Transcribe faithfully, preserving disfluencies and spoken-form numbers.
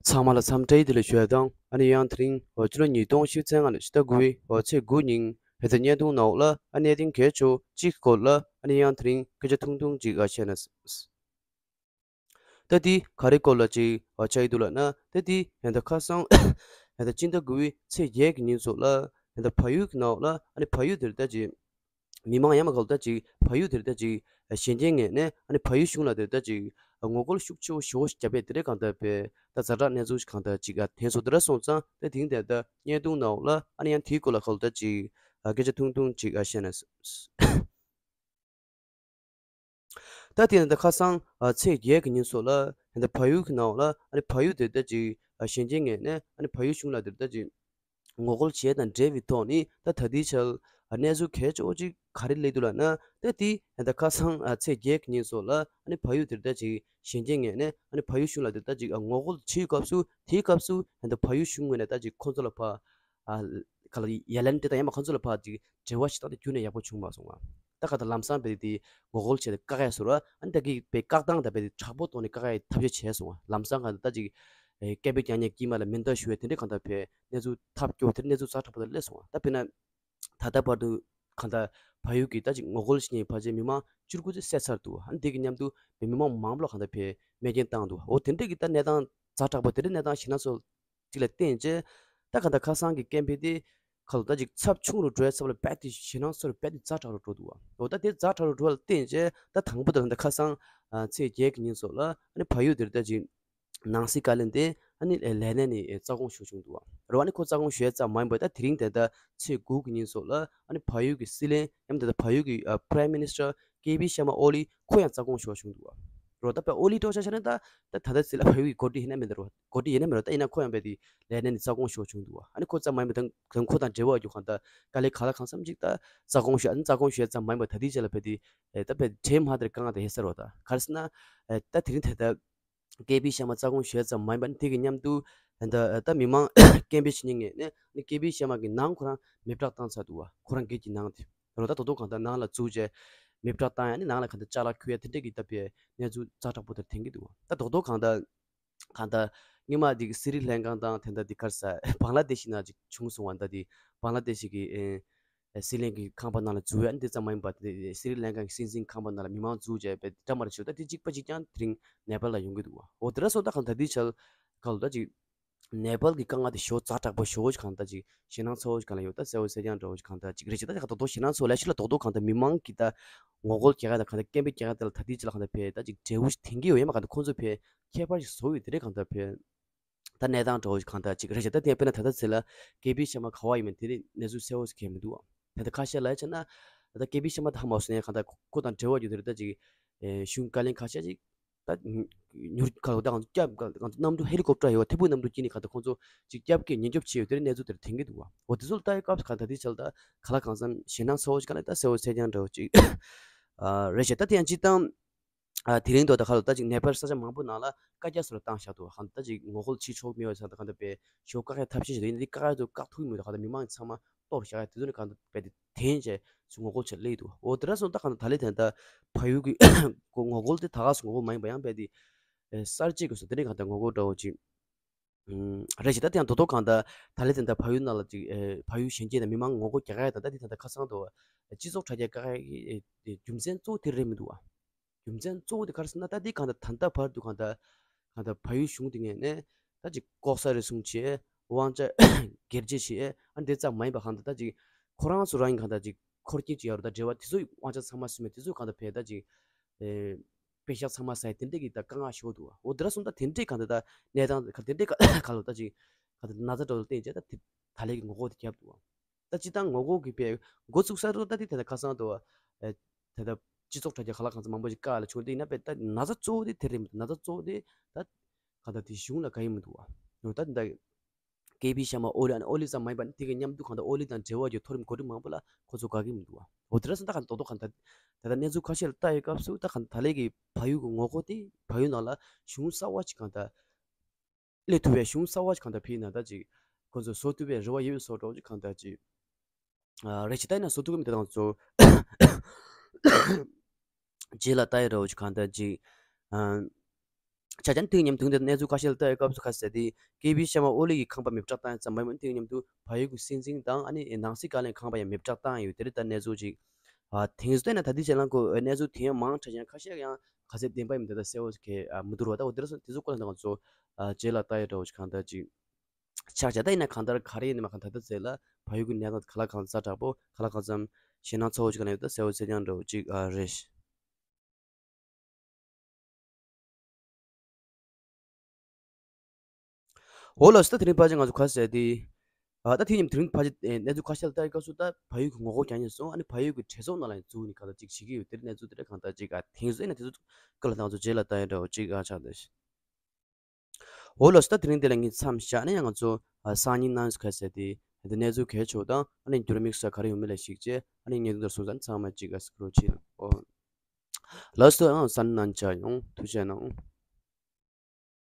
ཚང་མ་ལ་འཚམས་འདྲི་བདེ་ལེགས་ཞུ་ཡ་དང་། ཨ་ནི་ཡང་དེ་རིང་འོ་ཕྱི་ལོ་ཉིས་སྟོང་ཉི་ཤུ་རྩ་ལྔ་ལོའི་ཕྱི་ཟླ་དགུ་པའི་འོ་ཚེས་དགུ་ཉིན་ཧེ་ད་བརྙན་ཐུང་ནང་ལ་ཨ་གནད་དོན་གལ་ཆེ་བ་གཅིག་སྐོར་ལ་ཨ་ནི་ཡང་དེ་རིང་སྐད་ཆ་ཐུང་ཐུང་ཅིག་ཨ་བཤད་ན། ད་དེ་ག་རེ་སྐོར་ལ་ཅིག་ཨ་ཆགས་ཀྱི་འདུག་ལབ་ན། ད་དེ་ཧེ་ད་ཁ་སང་ཧེ་ད་སྤྱི་ཟླ་དགུ་པའི་ཚེས་བརྒྱད་ཀྱི་ཉིན་སོགས་ལ་ཧེ་ད་བལ་ཡུལ་གྱི་ནང་ལ་ཨ་ནི་བལ་ཡུལ་དེར་ད་ཅིག་མི་མང་ཡང་མ་ག་ལ་ད་ཅིག་བལ་ཡུལ་དེར་ད་ཅིག་གཞན་རྐྱེན་ངོས་ནས་ཨ་ནི་བལ་ཡུལ་གཞུང་ལ་དེར་ད་ཅིག་ངོ་རྒོལ་ཤུགས་ཆེ་བོ་ཞེ་པོ་ཞིག་བརྒྱབ་པས། དེ་འདྲའི་གང་ལྟར་བས་ད་ཛ་དྲག་གནས་ཚུལ་ཞིག་གང་ལྟར་ཅིག་ཨ་ཐོན་སོང་། དེ་འདྲ་སོང་ཙང་ད་དེང་དེ་ད་བརྙན་ཐུང་ནང་ལ་ཨ་ནི་ཡང་དེའི་སྐོར་ལ་ག་ལ་ད་ཅིག་ཨ་སྐད་ཆ་ཐུང་ཐུང་ཅིག་ཨ་བཤད་ན། ད་དེ་ནས་ད་ཁ་སང་ཨ་ཚེས་བརྒྱད་ཀྱི་ཉིན་སོགས་ལ་ད་བལ་ཡུལ་གྱི་ནང་ལ་ཨ་ནི་བལ་ཡུལ་དེར་ད་ཅིག་ཨ་གཞན་རྐྱེན་ངོས་ནས་ཨ་ནི་བལ་ཡུལ་གཞུང་ལ་དེར་ད་ཅིག་ངོ་རྒོལ་བྱས་དང་འབྲེལ་བའི་ཐོག་ནས་ད་ད་ལྟའི་ཆར་ཨ་གནས་ཚུལ་གལ་ཆེ་བོ་ཅིག་ག་རེ་སླེབས་འདུག་ལབ་ན། ད་དེ་ད་ཁ་སང་ཨ་ཚེས་བརྒྱད་ཀྱི་ཉིན་སོགས་ལ་ཨ་ནི་བལ་ཡུལ་དེར་ད་ཅིག་གཞན་རྐྱེན་ངོས་ནས་ཨ་ནི་བལ་ཡུལ་གཞུང་ལ་དེར་ད་ཅིག་ཨ་ངོ་རྒོལ་བྱེད་སྐབས་སུ། དེའི་སྐབས་སུ་ད་བལ་ཡུལ་གཞུང་ངོས་ནས་ད་ཅིག་ཁོང་ཚོ་ལ་ཕར་ཨ་ག་ལ་ཡ་ལན་སྤྲད་དང་ཡང་མ་ཁོང་ཚོ་ལ་ཕར་ཅིག་འབྲེལ་བ་ཞིག་བཏང་སྟེ་ཁྱོན་ནས་ཡག་པོ་བྱུང་མ་སོང་བ། ད་ག་ད་ལམ་སང་བས་དེ་ངོ་རྒོལ་བྱས་ཏེ་བཀག་ཡ་བཟོ་ར། ཨ་ནི་ད་གི་བས་བཀག་སྟངས་ད་བས་དེ་དྲག་པོ་གཏོང་ནས་བཀག་ཡ་ཐབས་ཤེས་བྱས་སོང་བ། ལམ་སང་ག་ད་ཅིག་ཨེ་སྐད་འབོད་རྒྱག་མཁན་དཀྱིལ་མ་ལ་མེ་མདའ་གཞུ་ཡ་དེ་འདྲའི་གང་ལྟར་བས་གནས་ཚུལ་ཐབས་སྐྱོ་དེ་གནས་ཚུལ་ཛ་དྲག་པོ་ད་སླེབས་སོང་བ། ད་དཔེར་ན་ད་ལྟ་བར་དུ་གང་ལྟར་བལ་ཡུལ་གྱི་ད་ཅིག་ངོ་རྒོལ་བྱེད་མཁན་ཕལ་ཆེར་མི་མང་བཅུ་དགུ་ཙམ་བསད་ཚར་འདུག་ཨ་ནི་དེ་གི་མཉམ་དུ་བས་མི་མང་མང་པོ་ལ་གང་ལྟར་བས་རྨས་སྐྱོན་བཏང་འདུག་འོ་དེ་འདྲའི་གི་ད་གནས་སྟངས་ཛ་དྲག་པོ་དེ་འདྲའི་གནས་སྟངས་ཞིག་ན་ཚོ་ཅིག་ལ་བརྟེན་བྱས། ད་ག་ད་ཁ་སང་གི་སྐད་འབོད་དེ་ཁ་ལོ་ད་ཅིག་ཚབས་ཆུང་རུ་འགྲོ་ཡ་ཚབ་ལ་རྦད་དེ་ཞེད་སྣང་ཚོར་རྦད་དེ་ཛ་དྲག་རུ་འགྲོ་འདུག་བ། འོ་ད་དེ་ཛ་དྲག་རུ་འགྲོ་བ་ལ་བརྟེན་བྱས་ད་དང་པོ་དེ་ལ་ད་ཁ་སང་ཨ་ཚེས་བརྒྱད་ཀྱི་ཉིན་སོགས་ལ་ཨ་ནི་བལ་ཡུལ་དེར་ད་ཅིག་ནང་སྲིད་བཀའ་བློན་དེ་ཨ་ནི་ལས་གནས་ནས་རྩ་དགོངས་ཞུ་བྱུང་འདུག་བ། རེད་བ། ཨ་ནི་ཁོ་རྩ་དགོངས་ཞུ་ཡ་ཙམ་མ་ཡིན་པར་ད་དེ་རིང་དེ་ད་ཚེས་དགུ་གི་ཉིན་སོགས་ལ་ཨ་ནི་བལ་ཡུལ་གྱི་སྲིད་བློན་ཡང་ད་ད་བལ་ཡུལ་གྱི་ཨ་Prime Minister ཀེ་པི་ཤར་མ་ཨོ་ལི་ཁོ་ཡང་རྩ་དགོངས་ཞུ་བ་བྱུང་འདུག་བ། རོ་ད་པའི་ཨོ་ལི་ཏོ་ཆ་བྱས་ན་ད་ད་ད་ལྟ་ཚེ་ལ་བལ་ཡུལ་གྱི་འགོ་ཁྲིད་ཡིན་ན་མིན་ད་རོ། འགོ་ཁྲིད་ཡིན་ན་མིན་རོ། ད་ཡིན་ན་ཁོ་ཡང་བས་དེ་ལས་གནས་ནས་རྩ་དགོངས་ཞུ་བ་བྱུང་འདུག་བ། ཨ་ནི་ཁོ་ཙམ་མ་ཡིན་པ་དང་དང་ཁོ་དང་འབྲེལ་བ་ཡོད་གང་ལྟར་དཀའ་ལས་ག་ལ་གང་འཚམ་ཅིག་ད་རྩ་དགོངས་ཞུ། ཨ་ནི་རྩ་དགོངས་ཞུ་ཡ་ཙམ་མ་ཡིན་པ་ད་ལྟའི་ཆ་ལ་བས་དེ་ཨེ་ད་བས་གྲས་མ་དེར་གང་ད་ཡོད་ས་རོ། ད་ག་རེ་ཟེར་ན་ཨེ་ད་དེ་རིང་ད་ད་ཀེ་པི་ཤར་མ་རྩ་དགོངས་ཞུ་ཡ་ཙམ་མ་ཡིན་པ་ནི་དེ་གི་མཉམ་དུ་ད་ད་མི་མང་སྐད་འབོད་བྱེད་མཁན་ངོས་ནས་ནི་ཀེ་པི་ཤར་མ་གི་ནང་ཁོ་རང་མེ་སྲེག་བཏང་ཚར་འདུག་བ། ཁོ་རང་སྒེར་གྱི་ནང་དེ་རོ། ད་རྡོག་རྡོག་གང་ལྟར་ནང་ལ་འཛུལ་བྱས་མེ་སྲེག་བཏང་ཡ་ནི་ནང་ལ་གང་ལྟར་ཅ་ལག་འཁྱེར་ཡ་དེ་འདྲས་ཀྱི་ད་བས་གནས་ཚུལ་ཛ་དྲག་པོ་དེ་ཐོན་གྱི་འདུག་བ། ད་རྡོག་རྡོག་གང་ལྟར་གང་ལྟར་སྔོན་མ་དེ་གི་སི་རི་ལན་ཀ་དང་དེ་འདྲ་དེ་གར་ས་བང་ལ་དེ་ཤི་ན་ཅིག་བྱུང་སོང་བ། ད་དེ་བང་ལ་དེ་ཤི་གི་ཨེ་སྲིད་བློན་གྱི་ཁང་པ་ནང་ལ་འཛུལ་ཡ་ནི་དེ་ཙམ་མ་ཡིན་པ། དེ་སི་རི་ལན་ཀ་གི་སྲིད་འཛིན་ཁང་པ་ནང་ལ་མི་མང་འཛུལ་བྱས་པའི་འདྲ་མ་རེད་ཞུ། ད་དེ་གཅིག་པ་གཅིག་རྐྱང་དེ་རིང་ནེ་པཱལ་ལ་ཡོང་གི་འདུག་བ། འོ་དེ་འདྲ་སོང་ད་གང་ད་དེའི་ཆར་ག་ལ་ད་ཅིག་ནེ་པཱལ་གྱི་དཀའ་ངལ་དེ་ཞེ་པོ་ཛ་དྲག་པོ་ཞེ་པོ་ཞིག་གང་ད་ཅིག་ཞེད་སྣང་ཚ་བོ་ཞིག་གང་ལ་ཡོད། ད་གསལ་པོ་གསལ་རྐྱང་འདྲ་བོ་ཞིག་གང་ད་ཅིག་རེད་ཅེ། ད་ཅིག་གང་ད་རྡོག་རྡོག་ཞེད་སྣང་ཚ་བོ་ལས་ཤི་ལ་རྡོག་རྡོག་གང་ད་མི་མང་གི་ད་ངོ་རྒོལ་རྒྱག་ཡ་ད་གང་ད་སྐད་འབོད་རྒྱག་ཡ་ད་ལ་ད་དེའི་ཆར་ལ་གང་ད་བས་ད་ཅིག་འབྲས་བུ་ཞིག་ཐོན་གྱི་ཡོད། ཡང་མ་གང་ད་ཁོང་ཚོ་བས་ཁྱད་པར་ཞིག་བཟོ་ཡོད། དེ་འདྲས་གང་ད་བས་ད་གནས་སྟངས་འདྲ་བོ་ཞིག་གང་ལྟར་ཅིག་རེད་ཤག་ད་དེ་དཔེར་ན་ད་ལྟ་ཚེ་ལ་ཀེ་པི་ཤར་མ་ག་བ་ཡིན་མིན་དེ་ནི་གནས་ཚུལ་གསལ་བོ་ཞིག་གང་ཡང་མི་འདུག་བ། ད་ལྟ་ཁ་ཤས་ལ་ཡ་བྱས་ན་ད་ལྟ་ཀེ་པི་ཤར་མ་ད་ཧ་མ་སོང་ནས་གང་ལྟར་ཁོ་དང་འབྲེལ་བ་ཡོད་དེ་རེད། ད་ཅིག་ཨེ་གཞུང་བཀའ་བློན་ཁ་ཤས་ཅིག་ད་ཉུར་ཁ་ལོ་ད་གང་སྐྱབས་གང་གང་གནམ་གྲུ་ཧེ་ལི་ཀོབ་ཏར་ཡོད་པ་ཐེ་བོ་གནམ་གྲུ་སྐྱེལ་ནས་གང་ལྟར་ཁོང་ཚོ་ཅིག་སྐྱབས་ཀྱི་ཉེན་སྐྱོབ་བྱས་ཡོད་དེ་རེད། གནས་ཚུལ་དེར་ཐོན་གྱི་འདུག་བ། འོ་དེ་ཚོ་ལ་ལྟ་ཡི་སྐབས་སུ་གང་ལྟར་དེ་ཆ་ལ་ད་ག་ལ་གང་འཚམ་ཞེད་སྣང་ཚ་བོ་ཞིག་གང་ལ་ད་གསལ་བོ་གསལ་རྐྱང་འདྲ་བོ་ཅིག་ཨ་རེད་ཤག་ད་དེ་ཡང་སྤྱིར་བཏང་། ཨ་དེ་རིང་དུ་ད་ག་ལ་ད་ཅིག་ནེ་པཱལ་ས་ཆ་མང་པོ་ནང་ལ་བཀའ་རྒྱ་སོགས་ལ་བཏང་བཞག་འདུག་གང་ལྟར་ཅིག་ངོ་རྒོལ་བྱེད་ཆོག་མེད་པ་ས་ད་གང་ལྟར་བས་ཞོ་བཀག་ཡ་ཐབས་ཤེས་བྱེད་དུ་ཡིན་དེ་བཀག་ཡ་དུ་བཀག་ཐུབ་མེད་དུ་གང་ལྟར་མི་མང་ཚང་མ་གཏོར་བཞག་ཡ་དེ་ཚོ་ནི་གང་ལྟར་བས་དེ་དེན་བྱས་སུ་ངོ་རྒོལ་བྱེད་སླེབས་འདུག་འོ་དེ་འདྲ་སོང་ད་གང་ལྟར་ད་ལས་དེ་ད་བལ་ཡུལ་གྱི་ངོ་རྒོལ་དེ་ད་ག་སུ་ངོ་རྒོལ་མ་ཡིན་པ་ཡང་བས་དེ་གསར་བརྗེ་གི་སུ་དེ་འདྲའི་གང་ལྟར་ངོ་རྒོལ་འདྲ་བོ་ཅིག་རེད་ཤག་ད་དེ་ཡང་དོ་དོ་གང་ལྟར་ད་ལས་དེ་ད་བལ་ཡུལ་ནང་ལ་ཅིག་བལ་ཡུལ་གཞོན་སྐྱེས་དང་མི་མང་ངོ་རྒོལ་རྒྱག་ཡ་དང་ད་དེ་ད་ལྟ་ཁ་སང་དུ་སྤྱི་ཚོགས་དྲ་རྒྱ་བཀག་ཡ་གི་རྒྱུ་མཚན་གཙོ་བོ་དེ་རེད་མི་འདུག་བ། རྒྱུ་མཚན་གཙོ་བོ་དེ་ག་རེ་ཟེར་ན་ད་འདི་གང་ལྟར་ད་ལྟ་བར་དུ་གང་ལྟར་གང་ལྟར་བལ་ཡུལ་གཞུང་དེ་ངོས་ནས་ད་ཅིག་ལྐོག་ཟ་རུལ་སུངས་བྱས་དབང་ཆ་སྒེར་གཅོད་བྱས་ཨ་འདི་ཙམ་མ་ཡིན་པ་གང་ལྟར་ད་ཅིག་ཁོ་རང་ཚོ་རང་གི་གང་ལྟར་ཅིག་འཁོར་སྐྱོད་ཅིག་ཡོད་རེད། ད་འབྲེལ་བ་དེ་ཚོ་དབང་ཆ་ཚང་མ་སུས་མེད་དེ་ཚོ་གང་ལྟར་བས་ད་ཅིག་ཨེ་པེ་ཤག་ཚང་མ་ཟ་ཡ་དེ་འདྲས་ཀྱི་ད་དཀའ་ངལ་ཞིག་འདུག་བ། འོ་དེ་འདྲ་སོང་ད་དེ་འདྲས་གང་ལྟར་ད་གནས་སྟངས་ག་དེ་འདྲས་ག་ལ་ད་ཅིག་གང་ལྟར་ན་ཚ་འདྲ་བོ་བསྟན་བྱས་ད་དེ་ད་ལས་ཀྱི་ངོ་རྒོལ་དེ་བརྒྱབ་འདུག་བ། ད་སྤྱིར་བཏང་ངོ་རྒོལ་གྱི་པའི་འགོ་བཙུགས་ས་རུ་ད་དེ་དེ་ད་ཁ་སང་དུ་ཨེ་དེ་ད་སྤྱི་ཚོགས་དྲ་རྒྱ་ག་ལ་གང་ཚ་མང་པོ་ཞིག་བཀག་ལ་བྱུང་དེ་ཡིན་ན་པས་ད་ན་ཚ་གཙོ་བོ་དེ་དེ་རེད་མི་འདུག་ན་ཚ་གཙོ་བོ་དེ་ད་ག་ད་དེ་གཞུང་ལ་ག་ཡིན་མི་འདུག་བ། ད་ད་ཀེ་པི་ཤར་མ་ཨོ་ལི་ཨ་ནི་ཨོ་ལི་ཙམ་མ་ཡིན་པ་ནི་དེ་གི་མཉམ་དུ་གང་ད་ཨོ་ལི་དང་འབྲེལ་བ་ཡོད་མཐོ་རིམ་འགོ་ཁྲིད་མང་པོ་ལ་ཁོ་ཚོ་དགའ་གི་མི་འདུག་བ། འོ་དེ་འདྲ་སོང་ད་གང་དོ་དོ་གང་ད་ད་ད་གནས་ཚུལ་ཁ་ཤས་ལ་ལྟ་ཡི་སྐབས་སུ་ད་གང་ད་ལས་ཀྱི་བལ་ཡུལ་གྱི་ངོ་རྒོལ་དེ་བལ་ཡུལ་ནང་ལ་གཞུང་གསར་བ་ཅིག་གང་ད་སླེབས་ཐུབ་པའི་གཞུང་གསར་བ་ཞིག་གང་ལྟར་ཕེབས་ན་ད་ཅིག་ཁོ་ཚོས་བཟོ་ཐུབ་པའི་རེ་བ་ཡོད་བཟོ་འདྲ་ཅིག་གང་ལྟར་ཅིག་ཨ་རེ་ཅིག་ད་ཡིན་ན་བཟོ་ཐུབ་ཀྱི་མི་དེ་དང་ཚོ་རྗེས་ལ་ལྟ་ཡི་རེ་བ་ཅིག་གང་ལྟར་ཅིག་ཨ་ ཆ་ཅན་དེ་མཉམ་དུ་དེ་གནས་ཚུལ་ཁ་ཤས་ལ་ལྟ་ཡི་སྐབས་སུ་ཁ་གསལ་དེ་ཀེ་པི་ཤར་མ་ཨོ་ལི་གི་ཁང་པ་མེ་སྲེག་བཏང་ཡ་ཙམ་པ་མིན། དེ་མཉམ་དུ་བལ་ཡུལ་གྱི་སྲིད་འཛིན་དང་ཨ་ནི་ནང་སྲིད་བཀའ་བློན་ཁང་པ་ཡང་མེ་སྲེག་བཏང་ཡོད། དེ་རིགས་ད་གནས་ཚུལ་ཅིག་ཨ་དེང་སང་ཡིན་ན་ད་ལྟའི་ཆ་ལ་ཁོ་གནས་ཚུལ་དེ་ཡང་མང་དྲགས་ཀྱང་ཁ་ཤས་ཡང་ག་ཚད་བདེན་པ་ཡིན་མིན་དེ་ད་གསལ་བོ་གལ་མི་འདུག་ར། ད་འོ་དེ་རིགས་དེ་ཚོ་སྐོར་ལ་ད་ང་ཚོ་རྗེས་ལ་ལྟ་ཡ་འདྲ་བོ་ཅིག་གང་ལྟར་ཅིག་ཆགས་བྱ། ད་ཡིན་ན་གང་ལྟར་ག་རེ་ཡིན་ནའི་མ་གང་ལྟར་ད་ལྟའི་ཆ་ལ་བལ་ཡུལ་གྱི་གནས་སྟངས་ག་ལ་གང་ཙམ་དྲག་པོ་ག་ལ་གང་ཙམ་ཞེད་སྣང་ཚ་བོ་ཅིག་ག་ནས་ཡོད་ད་གསལ་བོ་གསལ་རྐྱང་འདྲ་བོ་ཅིག་ཨ་རེད། འོ་ལགས་སོ། ད་དེ་རིང་ཕལ་ཆེར་ང་ཚོ་ག་ཟེར་དེ། ཨ་ད་དེ་མཉམ་དེ་རིང་ཕལ་ཆེར་ཨེ་གནས་ཚུལ་ཁ་ཤས་ལ་ལྟ་ཡི་སྐབས་སུ་ད་བལ་ཡུལ་གྱི་ངོ་རྒོལ་རྒྱག་མཁན་སོང་། ཨ་ནི་བལ་ཡུལ་གྱི་གྲོས་ཚོགས་ནང་ལ་ཡང་འཛུལ་ནས་གང་ལྟར་ཅིག་བྱེད་ཀྱི་ཡོད། དེ་རིང་གནས་ཚུལ་དེ་འདྲ་གང་ལྟར་ཅིག་ཨ་དེང་སང་ཡིན་ན་དེ་ཚོ་སྐོར་ལ་ད་ང་ཚོ་རྗེས་ལ་ལྟ་ཡ་འདྲ་བོ་ཅིག་ཨ་ཆགས་འདུག་འོ་ལགས་སོ། ད་དེ་རིང་འདི་ལ་ངས་མཚམས་བཞག་ནས་ཡང་ང་ཚོ་ཨ་སང་ཉིན་གནངས་ཚེ་ག་ཟེར་དེ་དེ་གནས་ཚུལ་གལ་ཆེ་བ་དང་ཨ་ནི་འགྱུར་བ་དམིགས་བསལ་ག་རེ་ཡོད་མེད་ལ་གཞིགས་བྱས་ཨ་ནི་ངས་འདི་ལྟར་སོང་ཙང་ཚང་མ་ཅིག་ཨ་སྐུ་རོགས་བྱེད། འོ་ལགས་སོ། ཨང་གསན་གནང་བྱ་ཡོང་། ཐུགས་རྗེ་གནང་།